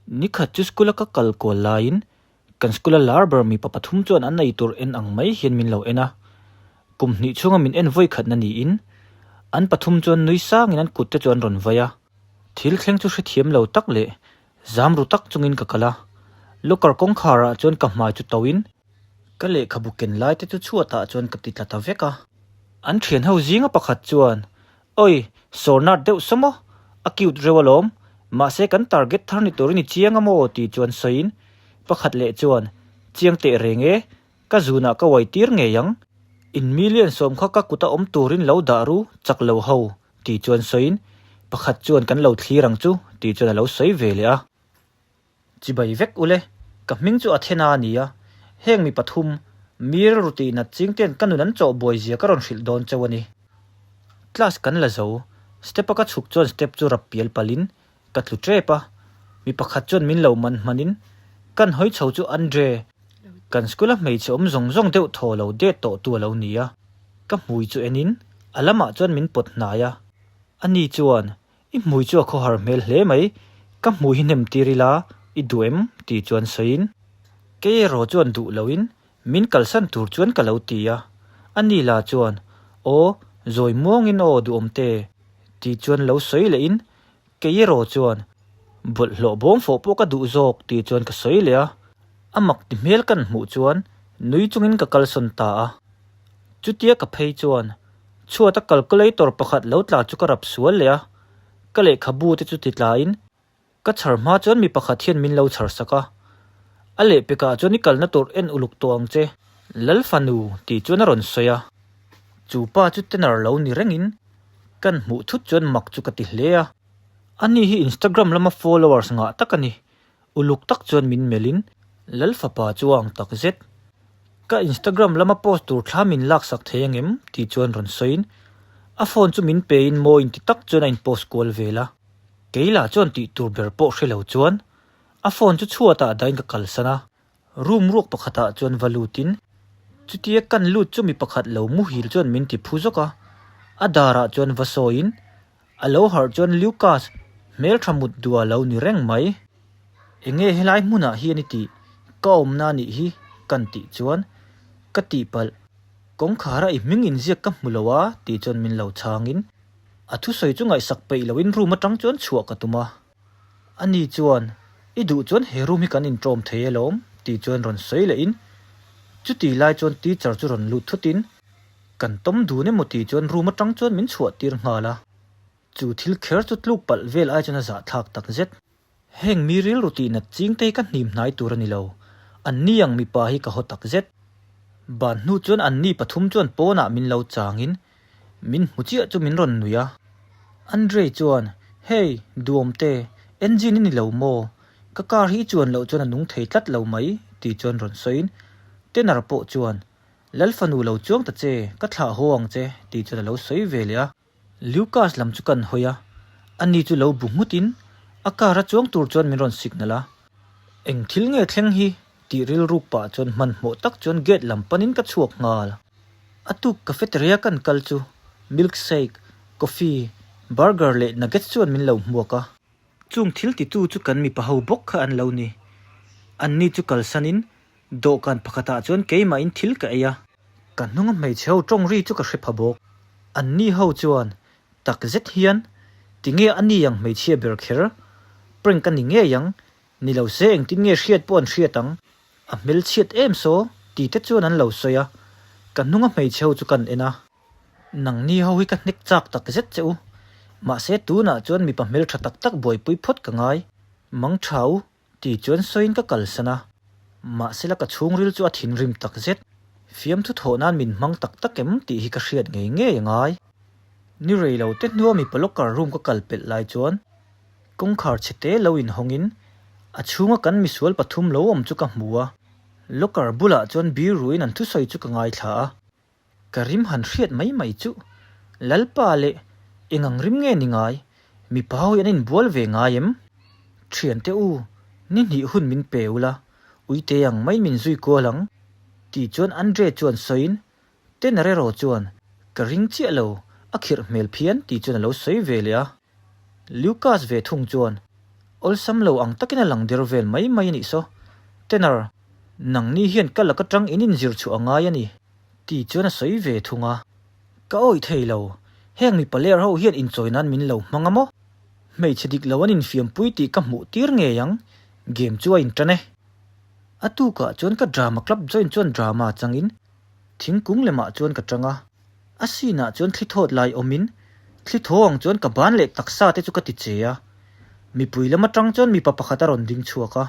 Nikhat chu school a ka kal kual laiin kan school a lar ber mipa pathum chuan an eitur en ang mai hian min lo en a. Kum hnih chhunga min en vawi khatna niin an pathum chuan nui sangin an kut te chu an rawn vai a. Thil thleng chu hrethiam lo tak leh zam ru tak chungin ka kal a. Locker kawngkhar ah chuan ka hmai chu to in ka lehkhabu ken lai te chu chhuatah chuan ka ti tla ta vek a. An thian ho zinga pakhat chuan Oi, sawrnat deuh saw maw? A cute reuh alawm. Mahse kan target thar ni turin i chiang a maw? tih chuan sawiin pakhat leh chuan, Chiang teh reng e, ka zunah ka uai tir ngei ang. In million sawm kha ka kuta awm turin lo dah ru chak lo ho, tih chuan sawiin pakhat chuan kan lo thlir ang chu, tih chuan a lo sawi ve leh a. Chibai vek ule, ka hming chu Athena a ni a, heng mi pathum, mi rilru tih nat ching ten ka nun an chawh buai zia ka rawn hrilh dawn cheu a ni. Class kan la zo, step a ka chhuk chuan step chu rap pial palh in ka tlu tep a, mi pakhat chuan min lo man hman in kan hawi chho chu Andre, kan school a hmeichhe awm zawng zawng deuh thaw lo det tawh tu a lo ni a, ka hmui chu en in a lamah chuan min pawt hnai a, ani chuan I hmui chu a khawhar hmel hle mai, ka hmui hi hnem tir ila i duh em? tih chuan sawiin kei erawh chuan duh loin min kalsan tur chuan ka lo ti a, a ni la chuan aw zawi muangin aw duhawm te tih chuan lo sawi lehin kei erawh chuan bawlhhlawh bawm fawh pawh ka duh zawk tih chuan ka sawi leh a, a mak ti hmel kan hmuh chuan nui chungin ka kalsawn ta a, chutia ka phei chuan Chhuata calculator pakhat lo tla chu ka rap sual leh a, ka lehkhabu te chu ti tlain ka chhar hma chuan mi pakhat hian min lo chhar sak a. A lehpekah chuan i kalna tur en uluk tawh ang che, Lal fanu tih chuan a rawn sawi a. Chu pa chu tenor lo ni rengin kan hmuh thut chuan mak chu ka ti hle a. Ani hi Instagram lama followers ngah tak a ni. Uluk tak chuan min melhin Lal fapa chu a ang tak zet. Ka Instagram lama post tur thla min laksak thei angem tih chuan rawn sawiin a phone chu min pein mawi inti tak chuan a inpost kual vel a. Kei lah chuan tih tur ber pawh hre lo chuan a phone chu chhuatah dahin ka kalsan a. Room ruak pakhatah chuan va lutin chutia kan lut chu mi pakhat lo muhil chuan min ti phu zawk a. A darah chuan va sawiin A lo harh chuan Lucas hmeltha mut duh a lo ni reng mai. Enge helai hmunah hian i tih? Ka awmna anih hi kan tih chuan ka tihpalh. Kawngkhara i hming inziak ka hmu lo a tih chuan min lo chhangin a thusawi chu ngaihsak peih loin room atang chuan chhuah ka tum a. Ani chuan i duh chuan he room hi kan inṭawm thei alawm tih chuan rawn sawi lehin chuti lai chuan teacher chu rawn lut thutin Kan tawm dun emaw tih chuan room atang chuan min chhuah tir nghal a, chu thil kher chu tluk palh vel ai chuan a zahthlak tak zet. Heng mi rilru tih nat ching te hi ka hnim hnai tur a ni lo, an ni ang mipa hi ka haw tak zet. Ban hnu chuan an ni pathum chuan pawnah min lo changin min hmu chiah chu min rawn nui a. Andrey chuan, Hey, duhawmte, engine i ni lo maw? Ka car hi i chuan loh chuan a nung thei tlat lo mai, tih chuan rawn sawiin Tenor pawh chuan, Lal fanu lo chuang ta che, ka thlah haw ang che, tih chuan a lo sawi ve leh a. Lucas lam chu kan hawi a, ani chu lo bu nghut in a car a chuang tur chuan min rawn signal a. Eng thil nge thleng hi? tih rilruk pah chuan hmanhmawh tak chuan gate lam panin ka chhuak nghal. A tuk cafeteria kan kal chu milkshake, coffee, burger leh nuggets chuan min lo hmuak a. Chung thil titu chu kan mipa ho bawk kha an lo ni. Anni chu kalsanin Dawhkan pakhatah chuan keimahin thil ka ei a. Ka hnunga hmeichhe ho tawng ri chu ka hre pha bawk. Anni ho chuan tak zet hian, Tinge a ni ang hmeichhia ber kher? Prank a ni ngei ang, ni lo se engtin nge hriat pawh an hriat ang? A hmelchhiat em saw? ti te chuan an lo sawi a. Ka hnunga hmeichhe ho chu kan en a. Nangni ho hi ka hnek chak tak zet che u. Mahse tunah chuan mipa hmeltha tak tak buaipui phawt ka ngai. Mang tha u, Ti chuan sawiin ka kalsan a, mahsela ka chhungril chu a thinrim tak zet. Fiamthu thawh nan min hmang tak tak em tih hi ka hriat ngei ngei a ngai. Ni rei lo te hnua mipa locker room ka kal pelh lai chuan kawngkhar chhe te lo inhawngin a chhunga kan misual pathum lo awm chu ka hmu a, locker bulah chuan beer ruin an thusawi chu ka ngaithla a. Ka rim han hriat mai mai chuh. Lalpa leh eng ang rim nge ni ngai? Mipa ho hi an inbual ve ngai em? Thiante u, ni hnih hun min pe ula, uite ang mai min zui kual ang, tih chuan Andre chuan sawiin Tenarero chuan, Ka ring chiah lo, a khirh hmel phian, tih chuan a lo sawi ve leh a. Lucas ve thung chuan. Awlsam lo ang takin a lang der vel mai mai a nih saw. Tenor, nangni hian ka lak atang in inzir chhuah a ngai a ni, ti chuan a sawi ve thung a. Ka awih thei lo, heng mipa ler ho hian inchawi nan min lo hmang a maw? Hmeichhe dik lo an infiampui tih ka hmuh tir ngei ang, game chu a intan e. A tukah chuan ka drama club join chuan drama changin thingkung lemah chuan ka tang a. A scene ah chuan thli thawt lai awmin thli thaw ang chuan ka ban leh taksa te chu ka ti che a. Mipui lam atang chuan mipa pakhat a rawn ding chhuak a.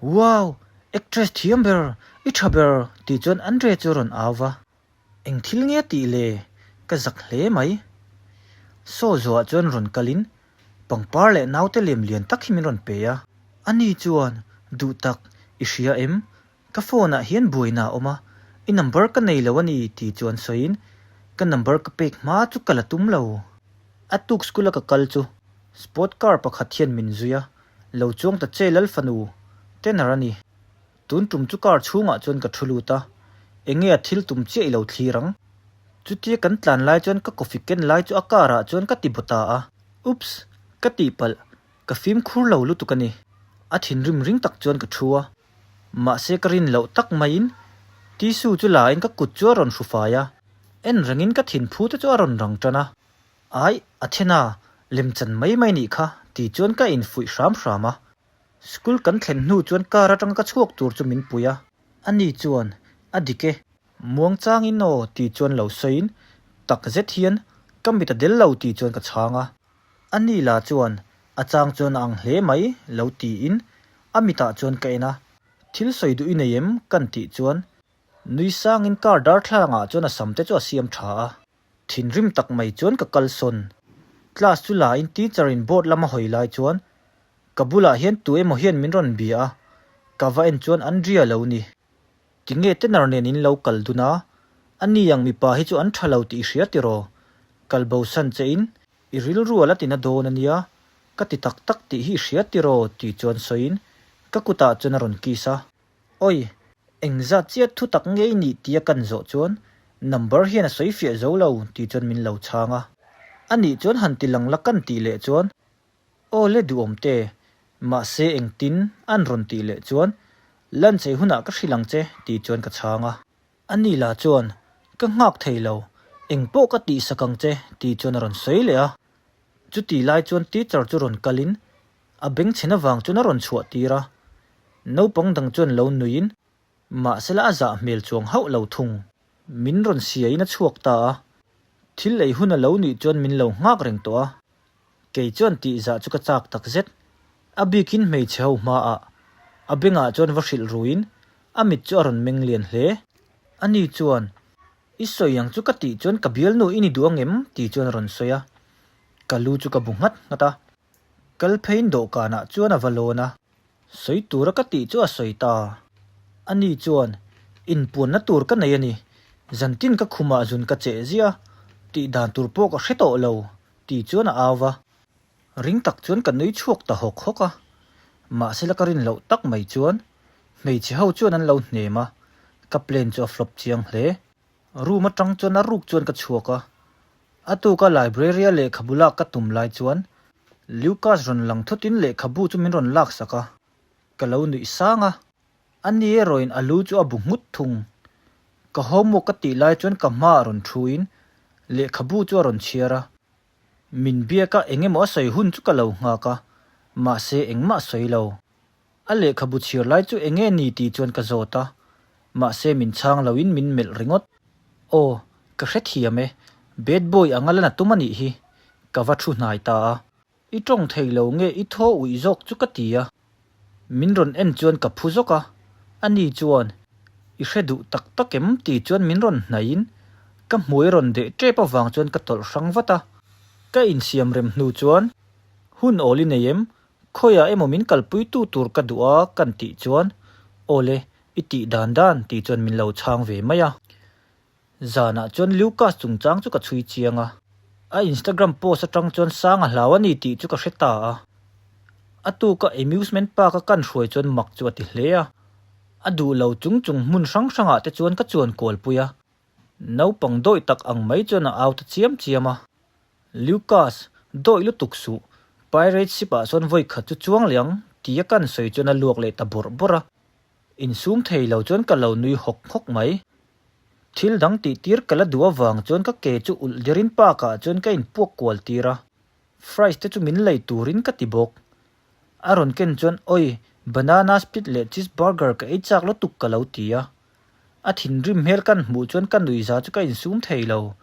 Wow! Actress thiam ber! I tha ber! tih chuan Andre chu a rawn au va. Eng thil nge tih le? Ka zak hle mai. Saw zuah chuan rawn kalin pangpar leh naute lem lian tak hi min rawn pe a. Ani chuan, Duh tak, i hria em? Ka phone ah hian buaina a awm a, i number ka nei lo a ni tih chuan sawiin ka number ka pek hma chu ka la tum lo. A tuk school a ka kal chu sport car pakhat hian min zui a, lo chuang ta che lal fanu tenor a ni. Tun tum chu car chhungah chuan ka thu lut a, enge a thil tum chiah i lo thlir ang. Chutia kan tlan lai chuan ka coffee ken lai chu a car ah chuan ka ti baw ta a, oops! Ka tihpalh, ka fimkhur lo lutuk a ni. A thinrim ring tak chuan ka thu a. Mahse ka rin loh tak maiin tissue chu la in ka kut chu a rawn hru fai a, en rengin ka thinphu te chu a rawn rang tan a. Aih, Athena, lemchan mai mai nih kha ti chuan ka infuih hram hram a. School kan thlen hnu chuan car atanga ka chhuak tur chu min pui a, ani chuan, A dik e, muangchangin aw ti chuan lo sawiin tak zet hian ka mit a del lo ti chuan ka chhang a. Ani la chuan, A chang chuan a ang hle mai lo tiin a mitah chuan ka en a, thil sawi duh i nei em kan tih chuan nui sangin car darthlalangah chuan a sam te chu a siam tha a, thinrim tak mai chuan ka kal sawn. Class chu la in teacher in board lama hawi lai chuan ka bulah hian tu emaw hian min rawn bia a, ka va en chuan Andrea lo ni. Tinge tenor nen in lo kal dun a, ani ang mipa hi chu an tha lo tih i hria tiraw? Kal bo san che in I rilru a la tina dawn a nia, ka ti tak tak tih hi i hria tiraw tih chuan sawiin ka kutah chuan a rawn kiss a. Awi, engzat chiah thu tak nge i nih tia kan zawh chuan number hian a sawi fiah zo lo tih chuan min lo chhang a. A nih chuan han ti lang la kan tih leh chuan Aw le duhawm te, mahse engtin an rawn tih leh chuan Lunch ei hunah ka hrilh ang che tih chuan ka chhang a. Ani la chuan, Ka nghak thei lo, eng pawh ka tihsak ang che, tih chuan a rawn sawi leh a. Chuti lai chuan teacher chu rawn kalin a bengchhen avang chuan a rawn chhuah tir a. Naupang dang chuan lo nuiin, mahsela a zah hmel chuang hauh lo thung. Min rawn siaiin a chhuak ta a. Thil ei hun a lo nih chuan min lo nghak reng tawh a. Kei chuan tihzah chu ka chak tak zet. A bikin hmeichhe ho hmaah a bengah chuan va hrilh ruin a mit chu a rawn meng lian hle. Ani chuan, I sawi ang chu ka tih chuan ka bialnu i ni duh ang em? tih chuan a rawn sawi a. Ka lu chu ka bu nghat nghat a. Kal pheiin dawhkanah chuan a va lawn a. Sawi tura ka tih chu a sawi ta. Ani chuan, Inpuanna tur ka nei a ni. Zantin ka khumah zun ka cheh ziah a, tih dan tur pawh ka hre tawh lo, tih chuan a au va. Ring tak chuan ka nui chhuak ta hawk hawk a. Mahsela ka rin loh tak mai chuan hmeichhe ho chuan an lo hnem a, ka plan chu a flop chiang hle. Room atang chuan a ruk chuan ka chhuak a. A tuka library a lehkhabu lak ka tum lai chuan Lucas rawn lang thutin lehkhabu chu min rawn laksak a, ka lo nuih sang a. Ani erawhin a lu chu a bu nghut thung. Ka homework ka tih lai chuan ka hmaah rawn thuin lehkhabu chu a rawn chhiar a. Min biak a eng emaw a sawi hun chu ka lo nghak a, mahse engmah a sawi lo. A lehkhabu chhiar lai chu eng nge ni tih chuan ka zawt a, mahse min chhang loin min melh ringawt. Aw, ka hrethiam e, bad boy anga la na tum a nih hi, ka va thu hnai ta a. I tawng thei lo nge i thaw uih zawk chu ka ti a. Min rawn en chuan ka phu zawk a, ani chuan, I hre duh tak tak em? tih chuan min rawn hnaihin ka hmui a rawn deh tep avang chuan ka tawlh hrang vat a. Ka insiam rem hnu chuan, Hun awl i nei em? Khawiah emaw min kalpui tu tur ka duh a kan tih chuan, Aw le, i tih dan dan tih chuan min lo chhang ve mai a. Zanah chuan Lucas chungchang chu ka chhui chiang a, a Instagram post atang chuan sang a hlau a ni tih chu ka hre ta a. A tuka amusement park a kan hruai chuan mak chu a ti hle a, a duh lo chung chung hmun hrang hrangah te chuan ka chuan kualpui a, naupang dawih tak ang mai chuan a au ta chiam chiam a. Lucas, dawih lutuk suh. Pirate ship ah sawn vawi khat chu chuang leh ang tia kan sawi chuan a luak leh ta bawrh bawrh a. Insum thei lo chuan ka lo nui hawk hawk mai. Thil dang tih tir ka la duh avang chuan ka ke chu ulh derin park ah chuan ka inpuak kual tir a. Fries te chu min lei turin ka ti bawk. A rawn ken chuan Oi, banana split leh cheese burger ka ei chak lutuk ka lo ti a. A thinrim hmel kan hmuh chuan ka nuihza chu ka insum thei lo.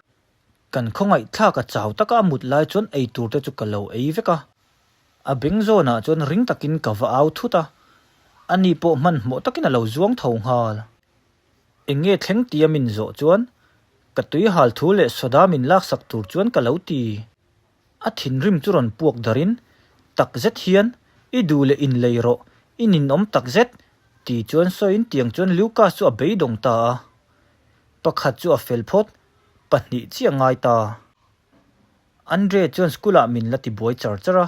Kan khawngaihthlak a chau taka a mut lai chuan ei tur te chu ka lo ei vek a. A beng zawnah chuan ring takin ka va au thut a. Ani pawh hmanhmawh takin a lo zuang tho nghal. Eng nge thleng tia min zawh chuan ka tui hal thu leh soda min laksak tur chuan ka lo ti. A thinrim chu rawn puak darin, Tak zet hian, i duh leh inlei rawh, i ninawm tak zet, ti chuan sawiin tiang chuan Lucas chu a beidawng ta a. Pakhat chu a fel phawt, pahnih chiah ngai ta. Andre chuan school ah min la ti buai char char a,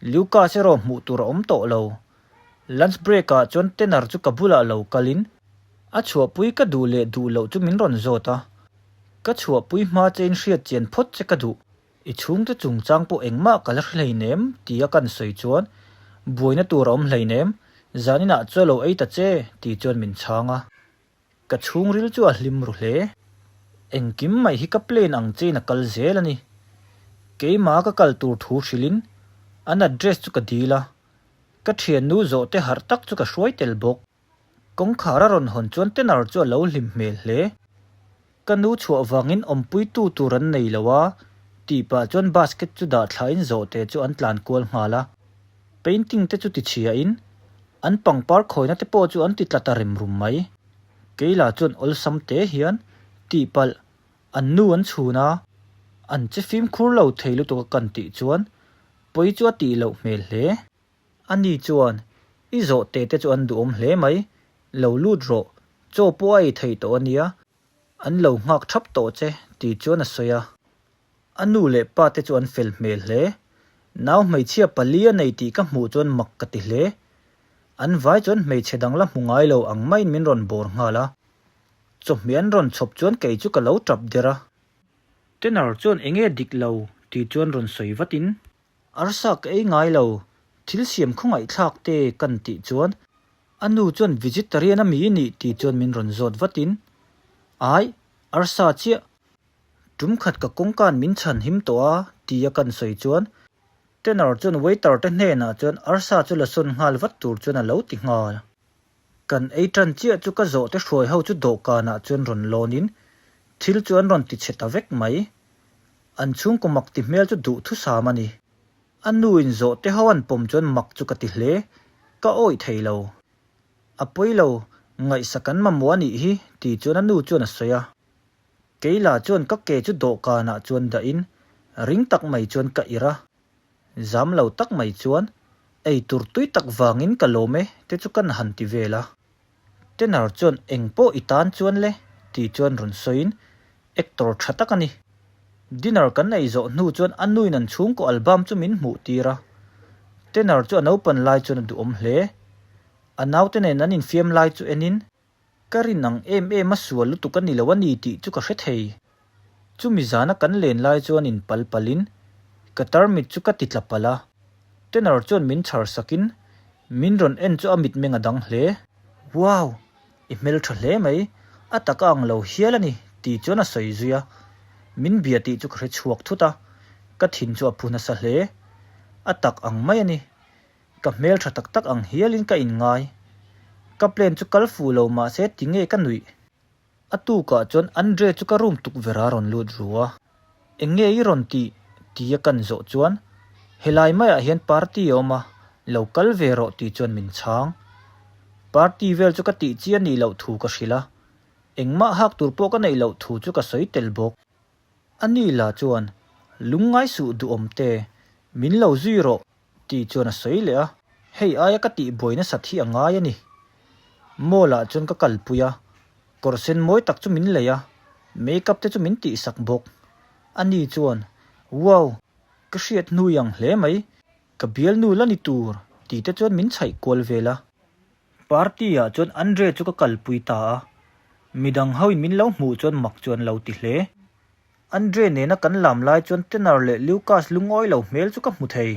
Lucas erawh hmuh tur a awm tawh lo. Lunch break ah chuan Tanner chu ka bulah lo kalin, a chhuahpui ka duh leh duh loh chu min rawn zawt a. Ka chhuahpui hma che in hriat chian phawt che ka duh. I chhungte chungchang pawh engmah ka la hre hleinem tia kan sawi chuan buaina tur a awm hleinem, zaninah chaw lo ei ta che tih chuan min chhang a. Ka chhungril chu a hlim ru hle. Engkim mai hi ka plan ang chein a kal zel a ni. Keimah ka kal tur thu hrilhin an address chu ka dil a, ka thiannu zawhte harh tak chu ka hruai tel bawk. Kawngkhar a rawn hawn chuan Tanner chu a lo hlim hmel hle. Ka nu chhuah vangin awmpuitu tur an nei lo a, tih pah chuan basket chu dah thlain zawhte chu an tlan kual nghal a. Painting te chu ti chhiain an pangpar khawina te pawh chu an ti tla ta rem rum mai. Keila chuan awlsam te hian tihpalh an nu an chhun a, an che fimkhur lo thei lutuk a kan tih chuan pawi chu a tih loh hmel hle. Ani chuan, I zawhte te chu an duhawm hle mai, lo lut rawh, chaw pawh a ei thei tawh a nia, an lo nghak thap tawh che, tih chuan a sawi a. A nu leh pa te chu an fel hmel hle. Nau hmeichhia pali a nei tih ka hmuh chuan mak ka ti hle. An vai chuan hmeichhe dang la hmu ngai lo ang maiin min rawn bawr nghal a. Chawhmeh an rawn chhawp chuan kei chu ka lo tap der a. Tenor chuan enge dik lo tih chuan rawn sawi vatin. Arsa ka ei ngai lo, thil siam khawngaihthlak te kan tih chuan a nu chuan vegetarian a mi i nih tih chuan min rawn zawt vatin, Ai, arsa chiah, tum khat ka kawngkan min chhan him tawh a tia kan sawi chuan Tenor chuan waiter te hnenah chuan arsa chu la sawn nghal vat tur chuan a lo ti nghal. Kan ei tan chiah chu ka zawhte hruai ho chu dawhkanah chuan rawn lawnin thil chu an rawn ti chhe ta vek mai. An chhungkaw mak ti hmel chu duhthusam a ni. A nu in zawh te ho an pawm chuan mak chu ka ti hle, ka awih thei lo. A pawi lo, ngaihsak an mamawh a nih hi tih chuan a nu chuan a sawi a. Keila chuan ka ke chu dawhkanah chuan dahin ring tak mai chuan ka irh a. Zam lo tak mai chuan ei tur tui tak vangin ka lawm e te chu kan han ti vel a. Tenor chuan eng pawh i tan chuan le tih chuan rawn sawiin actor tha tak a ni. Dinner kan ei zawh hnu chuan a nuin an chhungkaw album chu min hmuh tir a. Tenor chu a naupan lai chuan a duhawm hle. A naute nen an infiam lai chu enin Ka rin ang em em a sual lutuk a ni lo a ni tih chu ka hre thei. Chumi zana kan len lai chuan in pal palin ka tarmit chu ka ti tla palh a. Tenor chuan min chhar sakin min rawn en chu a mitmeng a dang hle. Wow! I hmeltha hle mai, a taka ang lo hial a ni tih chuan a sawi zui a. Min bia tih chu ka hre chhuak thut a, ka thin chu a phu nasa hle. A tak ang mai a ni. Ka hmel tha tak tak ang hialin ka inngai. Ka plan chu kal fuh lo mahse tinge ka nuih. A tukah chuan Andre chu ka room tukverh a rawn lut ru a. Eng nge i rawn tih? tia kan zawh chuan helai maiah hian party a awm a, lo kal ve rawh tih chuan min chhang. Party vel chu ka tih chi a nih loh thu ka hrilh a, engmah hak tur pawh ka neih loh thu chu ka sawi tel bawk. A ni la chuan lungngai suh duhawm te, min lo zui rawh Tih chuan a sawi leh a, hei aia ka tih buai nasat hi a ngai a ni. Mall ah chuan ka kalpui a, kawr sen mawi tak chu min lei a, make up te chu min tihsak bawk. A ni chuan, Wow, ka hriat hnui ang hle mai, ka bialnu la ni tur tih te chuan min chhaih kual vel a. Party ah chuan Andre chu ka kalpui ta a, midang ho in min lo hmuh chuan mak chu an lo ti hle. Andre nena kan lam lai chuan Tanner leh Lucas lungawi lo hmel chu ka hmu thei.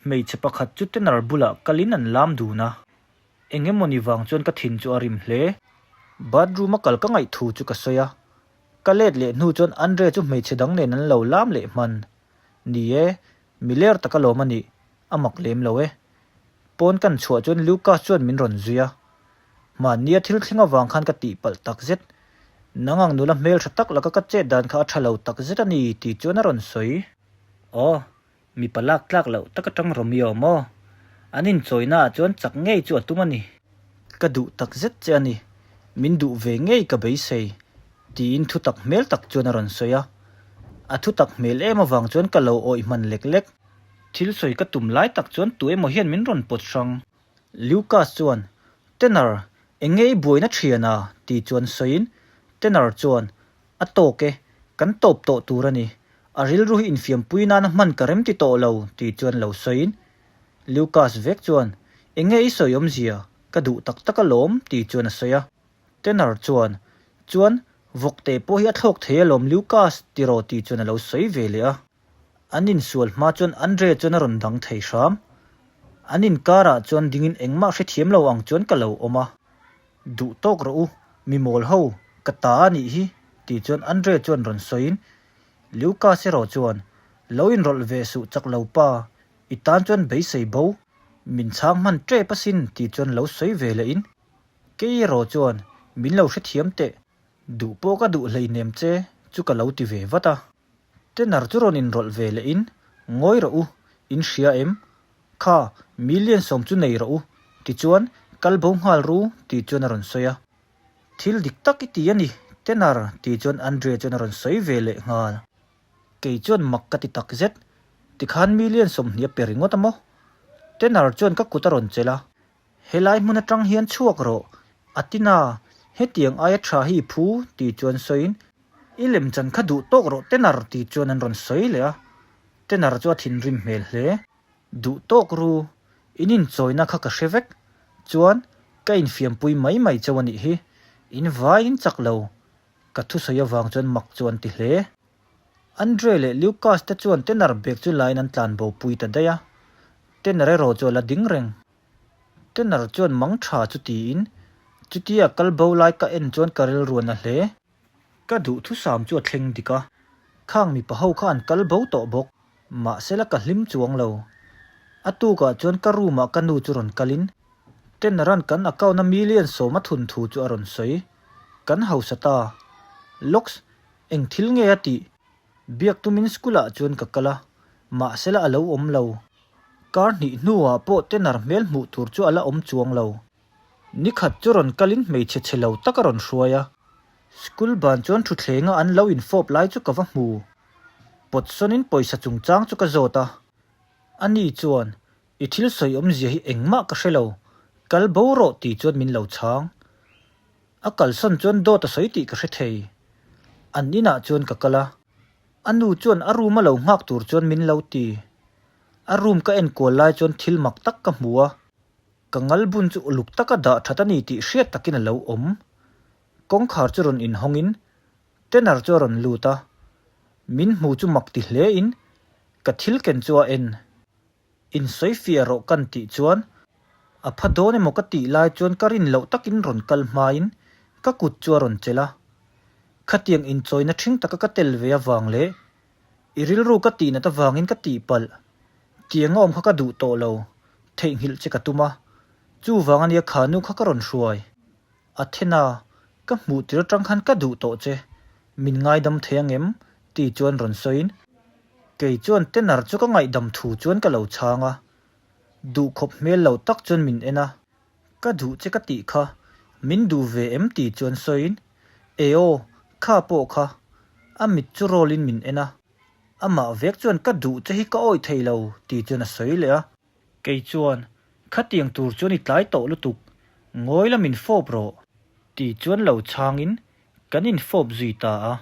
Hmeichhe pakhat chu Tenor bulah kalin an lam dun a. Eng emawni vang chuan ka thin chu a rim hle. Bathroom a kal ka ngaih thu chu ka sawi a. Ka let leh hnu chuan Andre chu hmeichhe dang nen an lo lam leh hman. Ni e, mi ler tak alawm a nih, a mak lem lo e. Pawn kan chhuah chuan Lucas chuan min rawn zui a. Mahnia thil thleng avang khan ka tihpalh tak zet. Nang ang nula hmeltha tak laka ka chet dan kha a tha lo tak zet a ni tih chuan a rawn sawi. Aw, mipa lak tlak loh tak atang Romeo maw? An inchawina ah chuan chak ngei chu a tum a ni. Ka duh tak zet che a ni, min duh ve ngei ka beisei, tiin thu tak hmel tak chuan a rawn sawi a. A thu tak hmel em avang chuan ka lo awih hman lek lek. Thil sawi ka tum lai tak chuan tu emaw hian min rawn pawt hrang. Lucas chuan, Tenor, eng nge i buaina thian a? ti chuan sawiin Tenor chuan, A tawk e, kan tawp tawh tur a ni. A rilru hi infiampui nana hman ka rem ti tawh lo, ti chuan lo sawiin Lucas vek chuan, Eng nge i sawi awmzia? Ka duh tak tak alawm, ti chuan a sawi a. Tenor chuan, Chuan, vawkte pawh hi a thlawk thei alawm Lucas, tiraw ti chuan a lo sawi ve leh a. An insual hma chuan Andre chuan a rawn dang thei hram. An inkarah chuan dingin engmah hrethiam lo ang chuan ka lo awm a. Duh tawk rawh u, mi mawl ho, ka ta a nih hi, tih chuan Andre chuan rawn sawiin Lucas erawh chuan, Lo inrawlh ve suh chak lo pa, i tan chuan beisei bo, min chhang hman tep asin, tih chuan lo sawi ve lehin kei erawh chuan, Min lo hrethiam teh, duh pawh ka duh hleinem che, chu ka lo ti ve vat a. Tenor chu rawn inrawlh ve leh in, Ngawi rawh u, in hria em? Kha, million sawm chu nei rawh u, tichuan kal bo nghal ru, tih chuan a rawn sawi a. Thil dik tak i ti a ni, Tenor, tih chuan Andre chuan a rawn sawi ve leh nghal. Kei chuan mak ka ti tak zet, tikhan million 20 a pe ringawt a maw? Tenor chuan ka kut a rawn chelh a, Helai hmun atang hian chhuak rawh, a ti na, hetiang aia tha hi i phu, tih chuan sawiin, I lemchan kha duh tawk rawh Tenor tih chuan an rawn sawi leh a, Tenor chu a thinrim hmel hle. Duh tawk ru, in inchawina kha ka hre vek, chuan ka infiampui mai mai chauh a nih hi, in vaiin chak lo, ka thusawi avang chuan mak chu an ti hle. Andre leh Lucas te chuan Tenor bag chu lain an tlanbo pui ta daih a, Tenor erawh chu a la ding reng. Tenor chuan mang tha chu tiin, chutia kal bo lai ka en chuan ka rilruan a hle. Ka duhthusam chu a thleng dik a, khang mipa ho kha an kal bo tawh bawk. Mahsela ka hlim chuang lo. A tukah chuan ka room ah ka nu chu rawn kalin, Tenor-a'n kan account a million sawm a thun thu chu a rawn sawi. Kan hausa ta. Locks, eng thil nge a tih? Biak tumin school ah chuan ka kal a, mahsela a lo awm lo. Kar hnih hnuah pawh Tenor hmel hmuh tur chu a la awm chuang lo. Nikhat chu rawn kalin hmeichhe chhe lo tak a rawn hruai a. School ban chuan thuthlenga an lo infawp lai chu ka va hmu. Pawt sawnin pawisa chungchang chu ka zawt a. Ani chuan, I thil sawi awmzia hi engmah ka hre lo, kal bo rawh tih chuan min lo chhang. A kalsawn chuan dawt a sawi tih ka hre thei. An inah chuan ka kal a. A nu chuan a room a lo nghak tur chuan min lo ti. A room ka enkual lai chuan thil mak tak ka hmu a. Ka ngal bun chu uluk taka dah that a ni tih hriat takin a lo awm. Kawngkhar chu rawn inhawngin Tenor chu a rawn lut a. Min hmu chu mak ti hle in ka thil ken chu a en. Insawi fiah rawh kan tih chuan a pha dawn emaw ka tih lai chuan ka rin loh takin rawn kal hmain ka kut chu a rawn chelh a. Khatiang inchawina ṭhing taka ka tel ve avang leh i rilru ka tihnat avangin ka tihpalh. Tiang a awm kha ka duh tawh lo, theihnghilh che ka tum a. Chuvang ania kha nu kha ka rawn hruai. Athena, ka hmuh tir atang khan ka duh tawh che, min ngaidam thei angem? tih chuan rawn sawiin, kei chuan Tenor chu ka ngaihdam thu chuan ka lo chhang a. Duh khawp hmel lo tak chuan min en a. Ka duh che ka tih kha, min duh ve em tih chuan sawiin, E aw, kha pawh kha. A mit chu rawlin min en a. Amah vek chuan ka duh che hi ka awih thei lo tih chuan a sawi leh a. Kei chuan, Khatiang tur chuan i tlai tawh lutuk, ngawi la min fawp rawh, tih chuan lo chhangin kan infawp zui ta a.